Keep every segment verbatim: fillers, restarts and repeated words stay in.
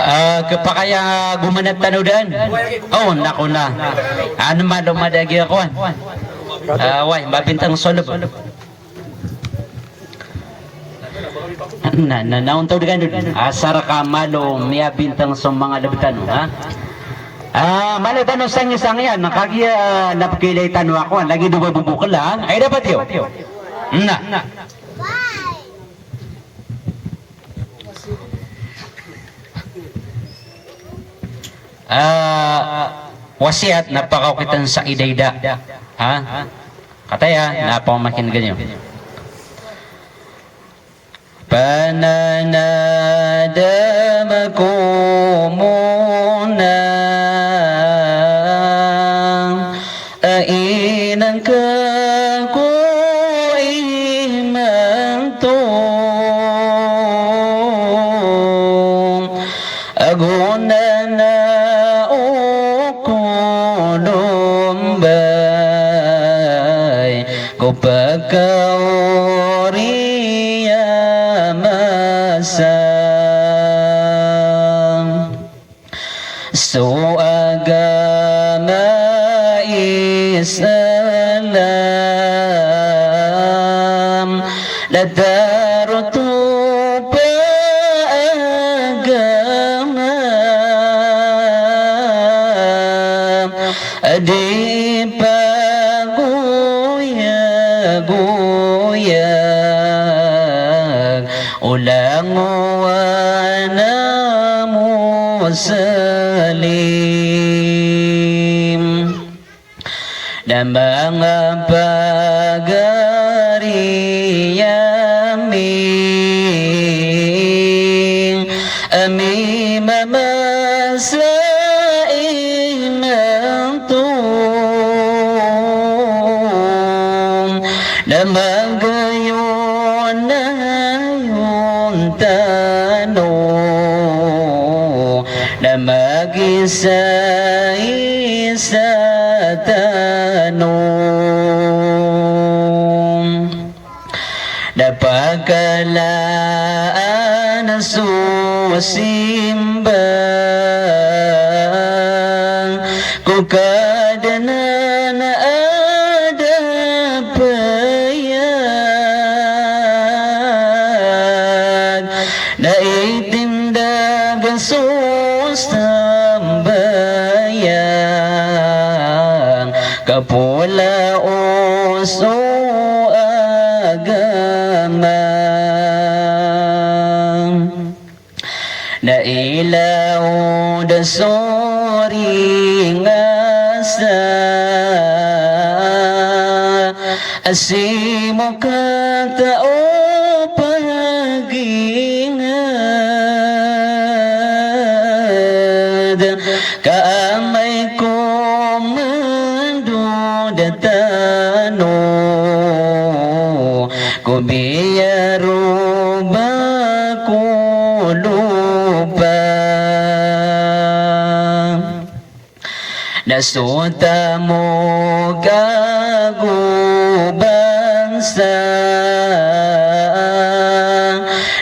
Ah, khapakay a gomanat tano dn. O, nako na. Ano malo madagi ako an. Ah, way, mabintang so lb. Na, na, na, ontaw di kano dn. Asar ka malo miyabintang so manga lb tano, ha? Ah, malo tano sangisangian, kagiya na pkilay tano ako, lagid o ba bobokl, ha? Ay, dapat iyo. Na. Ah, wasiyat na pakaokitan sa ida-ida. Ha? Kataya, na pamakin'gan iyo. Pananadam ko mona a inangka ko imanto. Ago na na o konombay ko pakaori a masa. So agama Islam, datar oto pa agama, a di pagoyagoyag o langowan a Muslim. Na manga pagari ami, a mimamasa imanto, na magayonayon tano, na magisaisa tano. Na pakalaan so simba ko Kadnan a da payag, na itindag so sambayang ka pola o so agama. Na ilaod so ringasa a simokat o pagingd ka amay ko mandod tano ko biyaro ba ko lopa. Na so tamok ago bansa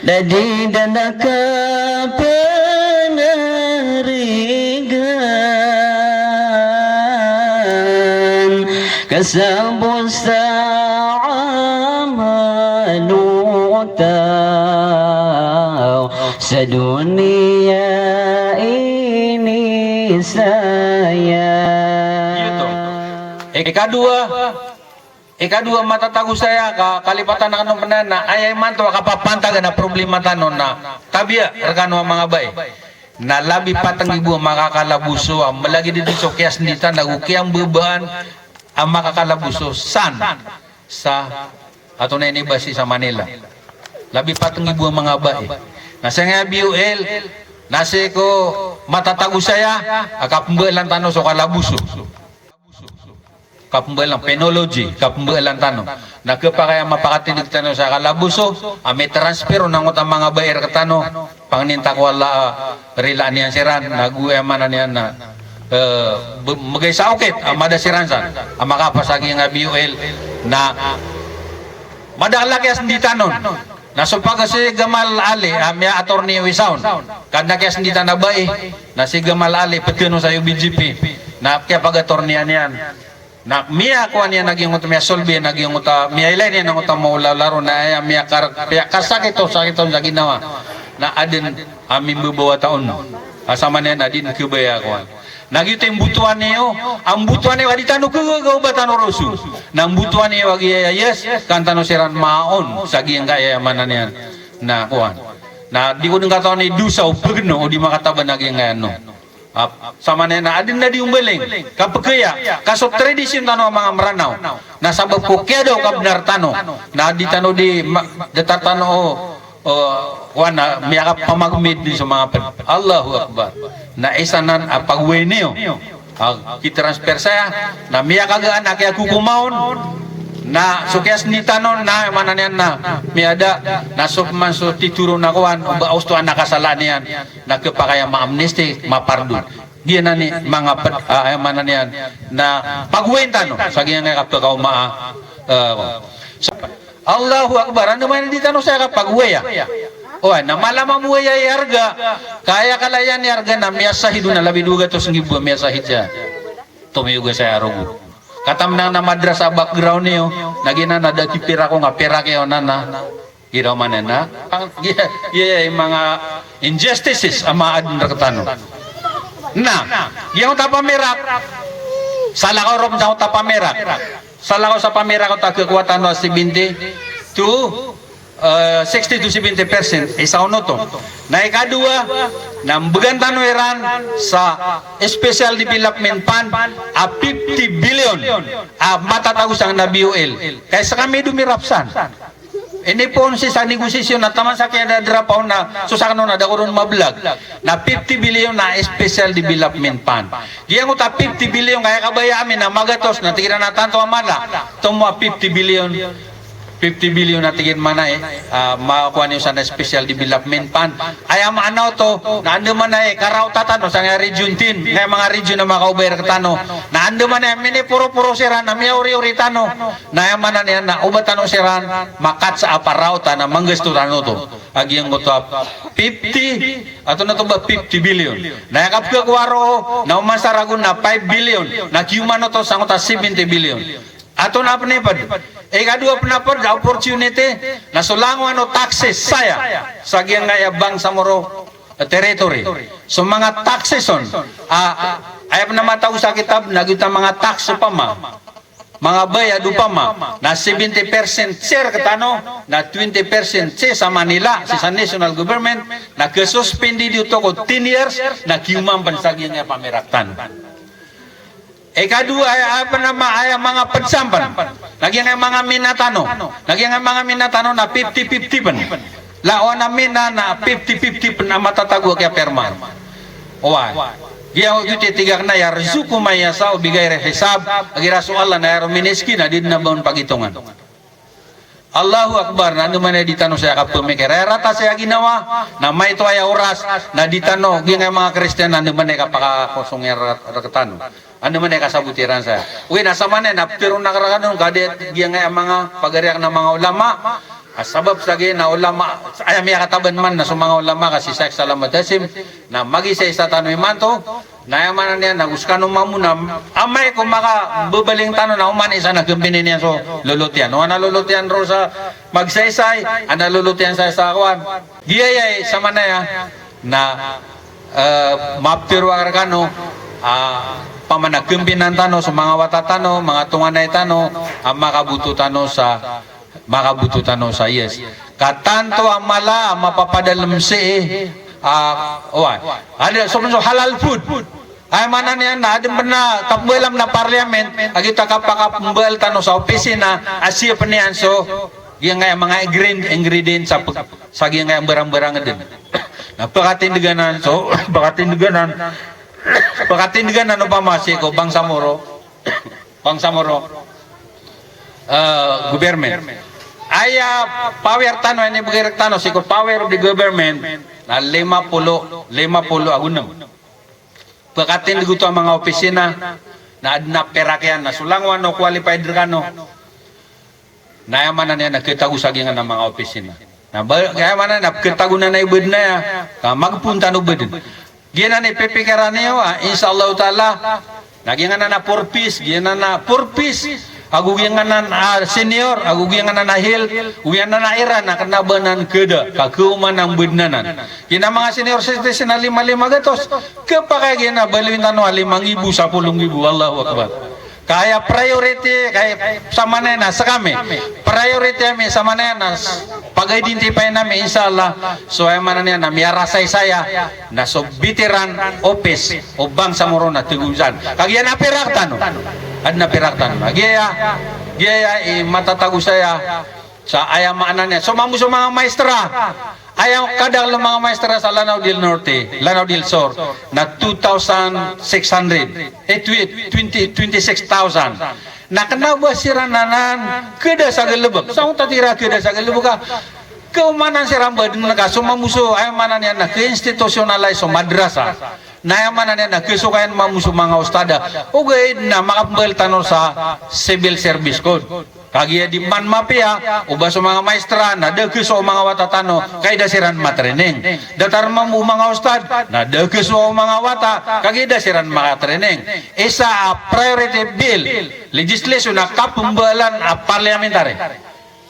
na di dn a kapanarigan ka sabot sa amal o taw sa doniya ini saya. Ikadowa, ikadowa matatago saya ka kalipatan akn o pnana, aya imanto a kapapantagan a problema tano na tabiya rkano a manga bai. Na labi patnggibo a makakalaboso a mlagid dn so kiyasndita na go kiyambabaan a makakalaboso san sa ato na inibasi sa Manila. Labi patnggibo a manga bai. Na sangaya B O L, na sii ko matatago saya a kapmbaalan tano so kalaboso. Kapmbaalan, penology, kapmbaalan tano. Na khapakay a mapakatindg tano sa kalaboso a mitransfer on angkoto a manga bai rktano. Pangnin ta ko Allah a rilaan iyan siran, na go aya maana niyan na, eh, b-, mbgay sa okit a mada siran san a makapasad sa giyangkai a B O L na madakl a kiyasndita on. Na so pag si Gamal Ali, a, miya-attorney o isa on. Ka adn a kiyasnditan a bai, na si Gamal Ali, pd on sa iyo B J P. Na kiyapag-attorneyan iyan. Na miyakowa niyan a giyangkoto, miyasolbi iyan a giyangkoto, miyailay niyan angkoto a maolawla ron, na aya miyakar-, miyakasakit o sakit on sa ginawa. Na adn a mimbabawata on. A samanaya na di dn kabaya kowan. Na giyoto i mbotowan iyo, a mbotowan iyo a di tano kagaga o ba tano roso. Na mbotowan iyo a giyaya, yes, kan tano siran maon sa giyangkaya, aya maana niyan na kowan. Na di ko dn katawan i dosa o pagno o di makataban a giyangkaya no. Ap, samanaya na adn a di ombaling, kapkaya, ka so tradisyon tano a manga Mranaw. Na sabap ko kiyada o kabnar tano. Na di tano di ma-, datar tano o, o, kowan na, miyakapamagmid dn so manga pd. Allahu Akbar. Na isa nan a pagoway niyo. A, kitransfer saya, na miyakagaan a kiyakokomaon, na so kiyasnditan on, na maana niyan na miyada, na so pman so titoro na kowan, o ba osto a kasalaan iyan, na khapakay a ma-amnesty, mapardon. Giyanan i manga pd, a, aya maana niyan na pagowayn tano sa giyangkaya kapakaoma a, a, Allahu Akbar. Andamanaya di tano saya kapagowaya. Oway, na mala mamowaya i arga. Ka aya kala iyan i arga na miyasahid on a labi dowa gatos nggibo a miyasahid saya. Tomiyoga saya rogo. Katamnang na madrasa a background iyo, na giyanan a da kipirak o nga pirak iyo nana. Iraw man ena, ang, iya, iya, iya, manga injustices a maadn rktano. Na, giyangkoto a pamirak, salakaw ron sangkoto a pamirak. Salakaw sa pamirak o ta khakowa tano a seventy to, eh, sixty to seventy percent, isa on oto. Na ikadowa, na mbgan tano iran sa Special Development Fund a fifty billion a matatago sangkanan a B O L. Kay skami domirap san. Inipoon sii sa negosasyon na taman sa kiyadadra pa on na so sakn on na da ko ron mablag. Na fifty billion na special development fund. Giyangkoto a fifty billion ka aya kabaya ami na magatos na tig iran a tanto a mala. Tomo a fifty billion. Fifty billion na tig iran mana, eh, ah, makowa niyo san a special development fund. Aya maana oto, na andamanaya i karaota tano sangkaya Region ten, ngkaya manga region a makaobay rktano. Na andamanaya i miniporoporos iran na miyaoriori tano. Na aya maana niyan na o ba tano siran makatsa a paraota na manggasto tano oto. A giyangkoto a fifty, antonaa oto ba, fifty billion. Na aya kapkhakowa roo, na oman sa ragon na five billion. Na kiyoman oto sangkoto a seventy billion. Antonaa pn i pd? Ikadowa pn a pd a opportunity, na so langowan o taxes saya sa giyangkaya Bangsamoro, eh, territory. So manga taxes on, a, a, aya pn a matago sa kitab na giyoto a manga tax opama, manga bayad opama, na seventy percent share rktano, na twenty percent sii sa Manila, sii sa national government, na khasuspendi oto ko ten years, na kiyoman pn sa giyangkaya pamirak tano. Ikadowa, aya, aya pn a ma-, aya manga pd san pn. Na giyangkaya manga mina tano. Na giyangkaya manga mina tano na fifty fifty pn. Lawan a mina na fifty fifty pn a matatago a kiyapirma. Oway. Giya, giyoto i tig akn a yarzuqu man yasha'u bighairi hisab. Igira so Allah na aya roo miniskin a di dn a ba on pagitongan. Allahu Akbar, na andamanaya i di tano saya kapmikir. Aya rata saya ginawa, na maito aya oras, na di tano, giyangkaya manga Kristiyan, na andamanaya i kapakakosong iran rat-, rktano. Andamanaya i kasabot iran saya. Oway, na samanaya, na ptharoon akn rkano, ka di giyangkaya manga pagari akn a manga ulama, a sabap sa giya na ulama, aya miyakataban man, na so manga ulama, ka si Sheikh Salamat Hasim, na magisaisa tano imanto, na aya maana niyan na go skano mambo na amay ko makababaling tano na oman i isa na kmbini niyan so lolot iyan. O ana lolot iyan roo sa magsaysay, ana lolot iyan sa, sa kowan. Giyaya i samanaya na, eh, maptharo akn rkano, ah, opama na kmbinan tano so manga wata tano, manga tonganay tano, a makaboto tano sa makaboto tano sa, yes. Ka tanto a mala a mapapadalm sii, ah, oway. Ada so, so halal food. Aya maana niyan na adn pn a kapmbaal a parliament, a giyoto a kapakapmbaal tano sa opisina, a sii pn iyan so, giyangkaya manga ingre-, ingredients sa pag-, sa giyangkaya mbarangbarang dn. Na pkatindgan anan so, pkatindgan anan, pkatindgan anan opama sii ko Bangsamoro. Bangsamoro, eh, government. Aya power tano, inibgay rktano sii ko power of the government, na lima polo, lima polo ago nm. Pkatindg oto a manga opisina, na adn a pirak iyan, na so langowan o qualified rkano. Na aya maana niyan na khatago sa giyangkanan a manga opisina. Na ba, aya maana niyan na pkhatagonan a ibadn aya, ka magpon tano badn. Giyanan i pipikiran iyo, a, insha Allahu ta'ala, na giyanan a four Ps, giyanan a four Ps, ago giyanan a senior, ago giyanan a health, ago giyanan a iran, na kna ba anan khada, ka khaoma anan badn anan. Giyanan a manga senior citizen a lima, lima gatos, khapakay giyanan a baloyin tano a lima nggibo, sapolo nggibo, Allahu Akbar. Ka aya priority, ka aya samanan na skami. Priority ami samanan na s-, pag-identify ami, insha Allah. So, aya maana niyan na miyarasaysaya na so veteran office o Bangsamoro na Tagusan. Kagiya na pirak tano. Adn a pirak tano. Giya, giya i matatago saya sa aya maana niyan. So mambo so manga maestra. Aya kadakl o manga maestra sa Lanao del Norte, Lanao del Sur, na two thousand six hundred. Eh, tw-, twenty, twenty-six thousand. Na kna ba siran anan khada sa galbk. Sa onta tira khada sa galbk ka, khaoma anan siran badn ka so mambo so, aya maana niyan na kha-institutionalize so madrasa. Na aya maana niyan na khasokayan mambo so manga ustadh. Ogaid na makapmbal tano sa civil service code. Kagiya di man mapiya o ba so manga maestra na da khasowa o manga wata tano, ka ida siran matraining. Datar mambo o manga ustadh na da khasowa o manga wata, kagiya ida siran makatraining. Isa a priority bill, legislation a kapmbalan a parliamentary.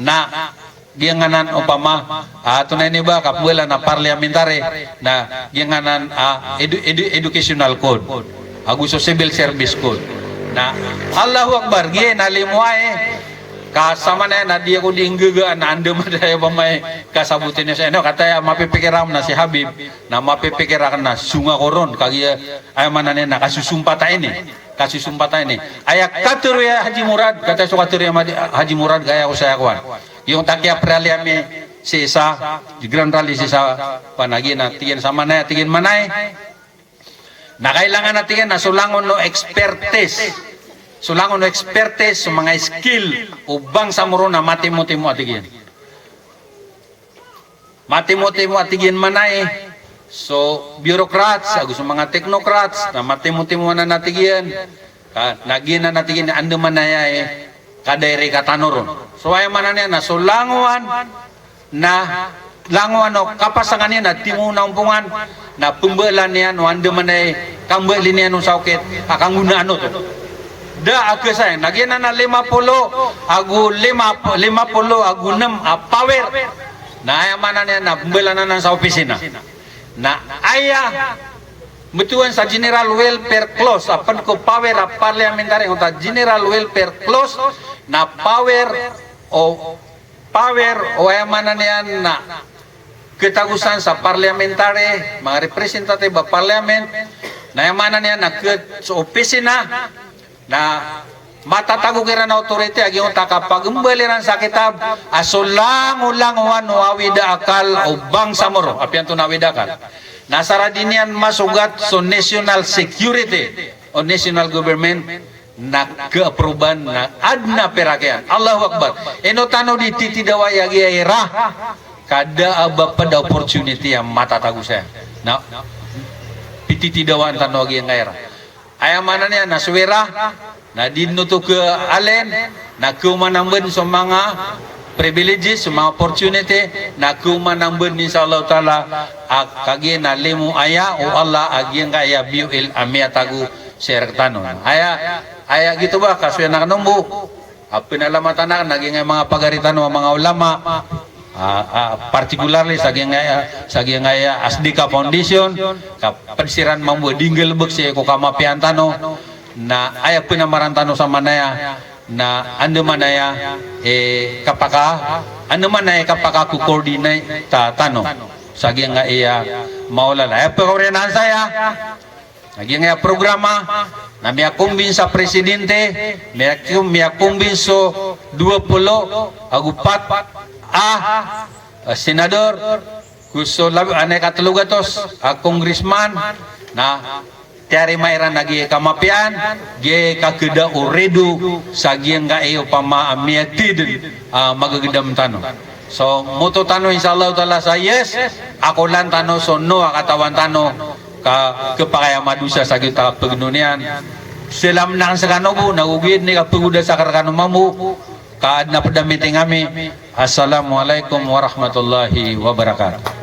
Na giyanan opama, a, antonaa ini ba, kapmbalan a parliamentary, na giyanan a edu-, edu-, educational code ago so civil service code. Na Allahu Akbar, giya na limo ai, ka samanan na di ako di nggaga na anda madaya ba mai kasaboti niyo sa ino, kataya mapipikir ako na si Habib, na mapipikir akn na songa ko ron, kagiya aya maana niyan na kasusumpata ini. Kasusumpata ini. Aya katharo i Haji Murad, kataya so katharo i Haji Murad, ka aya ko saya kowan. Giyangkoto a kiyaprali ami sii sa, grand rally sii sa, panagiyan a tig iyan sa manaya, tig iyan manaya. Na kailangan a tig iyan na so langon o expertise. So langon o expertise, so manga skill o Bangsamoro na matimotimo a tig iyan. Matimotimo a tig iyan manaya, so bureaucrats, ago so manga technocrats, na matimotimo anan a tig iyan. Ka, na giyanan a tig iyan, anda manaya i kadairi ka tano ron. So aya maana niyan na so langowan na langowan o kapasangan iyan a timo na ompongan, na pmbalan iyan o anda manaya i kambali niyan o saokit a kanggonaan oto. Da a kasa iyan, na giyanan a lima polo ago lima, lima polo ago nem a power. Na aya maana niyan na pmbalanan sa opisina. Na aya mbtowan sa general welfare clause a pd ko power a parliamentary, oto a general welfare clause na power o, power o aya maana niyan na khatagosan sa parliamentary, manga representative a parliament, na aya maana niyan na kha so opisina, na matatago kiran a authority a giyangkoto a kapagmbal iran sa kitab a so langolangowan o awid a akal o Bangsamoro, apiya antonaa awid a akal. Na sa radn iyan masogat so national security o national government, na kha-approvean na adn a pirak iyan. Allahu Akbar. Ino tano di titidawai a giya i ra, ka da a ba pd a opportunity a matatago saya. Na pititidawaan tano a giyangkai ra. Aya maana niyan na so ira na di dn oto khaalen, na khaoma anan badn so manga privileges, so manga opportunity, na khaoma anan badn, insha Allahu ta'ala, a kagiya na limo aya o Allah a giyangkai a B O L a miyatago sii rktano. Aya, aya giyoto ba, kasoy anan kano bo. A pnalamatan akn a giyangkai a manga pagari tano a manga ulama, a, a, particularly sa giyangkai a, sa giyangkai a Asdika Foundation, ka pd siran mambo a di nggalbk sii ko kamapiyaan tano, na aya pnamaran tano sa manaya, na andamanaya i kapaka, andamanaya i kapaka-coordinate tano sa giyangkai a maolala. Aya pkaoriyan saya, na giyangkai a programa na miyakombin sa presidente, miyakom-, miyakombin so dowa polo ago pat a, a senador, go so lab-, anay ka tlo gatos a congressman, na tiyarima iran a giyai kamapiyaan, giyai kakhada o rido sa giyangkai opama a miyatid a magagdam tano. So, moto tano, insha Allahu ta'ala, sa yes, akolan tano so no a katawan tano, ka khapakay a madosa sa giyoto a pagno niyan. Salam na skano bo, na ogaid na kapagoda sa rkano mambo, Ka adn a pd a meeting ami. Assalamu alaikum warahmatullahi wabarakatuh.